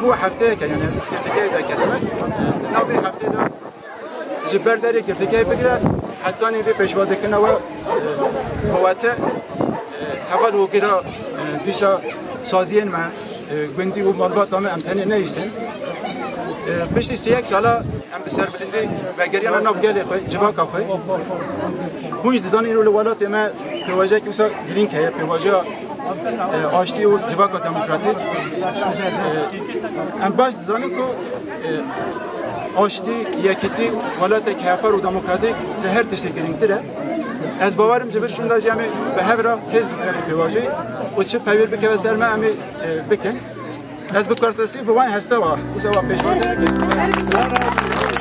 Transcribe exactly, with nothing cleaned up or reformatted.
Bu hefteyeke, yani girtîgehê de ketime. Navê heftê de ji ber derê girtîgehê bigire hetanî vê pêşwazîkirina we, e, qewete, e, heval û gira, e, dîsa saziyên me, e, gundî û malbata me em tenê neyîsin. E, piştî sêyek sala em bi serbilindî vegeriyana nav gelê xwe, civaka xwe. Hûn jî dizanin îro li welatê me pêvajoyekî wisa girîng heye, pêvajoya, e, aştî û civaka demokratîk. E, em baş dizanin ku, e, aştî, yekîtî, welatek hevpar û demokratîk ji her tiştî girîngtir e. Ez bawerim ji vir şûnda jî em ê bi hev re hêz bikevin pêvajoyê û çi peyvêr bikeve ser me em ê, e, bikin. Ez bi kartesî bi wan heste wa, wisa wa pêşwazî bikin.